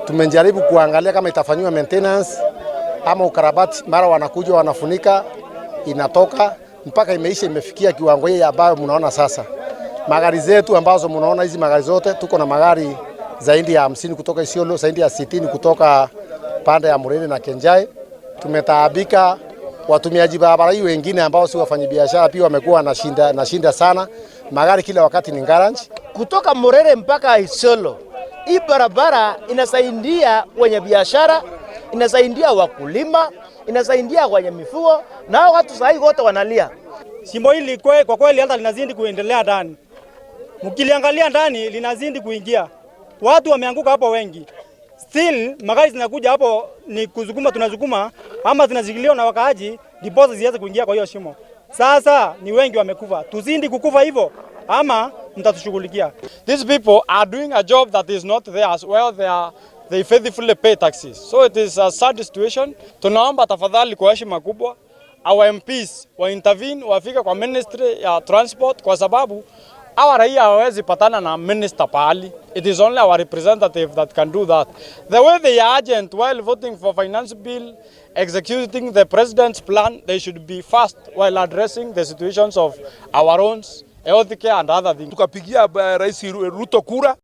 Tumejaribu kuangalia kama itafanyiwa maintenance ama ukarabati, mara wanakuja wanafunika, inatoka mpaka imeisha, imefikia kiwango hii ambayo mnaona sasa. Magari zetu ambazo mnaona hizi magari zote, tuko na magari zaidi ya 50 kutoka Isiolo, zaidi ya 60 kutoka pande ya Murere na Kenjai. Tumetaabika, watumiaji barabara hii wengine ambao si wafanyabiashara pia wamekuwa na shinda sana. Magari kila wakati ni garage. Kutoka Murere mpaka Isiolo, hii barabara inasaidia wenye biashara, inasaidia wakulima, inasaidia wenye mifugo, na hao watu sahii wote wanalia. Shimo hili kwa kweli hata linazidi kuendelea ndani, mkiliangalia ndani linazidi kuingia, watu wameanguka hapo wengi. Still magari zinakuja hapo ni kuzukuma, tunazukuma ama zinashikiliwa na wakaaji ndiposa ziweze kuingia kwa hiyo shimo. Sasa ni wengi wamekufa, tuzidi kukufa hivyo ama mtatushughulikia? These people are doing a job that is not theirs. Well, they faithfully pay taxes. So it is a sad situation. Tunaomba tafadhali kwa heshima kubwa our MPs wa intervene, wafike kwa Ministry ya Transport kwa sababu our raia hawawezi patana na minister pahali. It is only our representative that can do that. The way they are urgent while voting for finance bill, executing the president's plan, they should be fast while addressing the situations of our own healthcare and other things. Tukapigia Rais Ruto kura.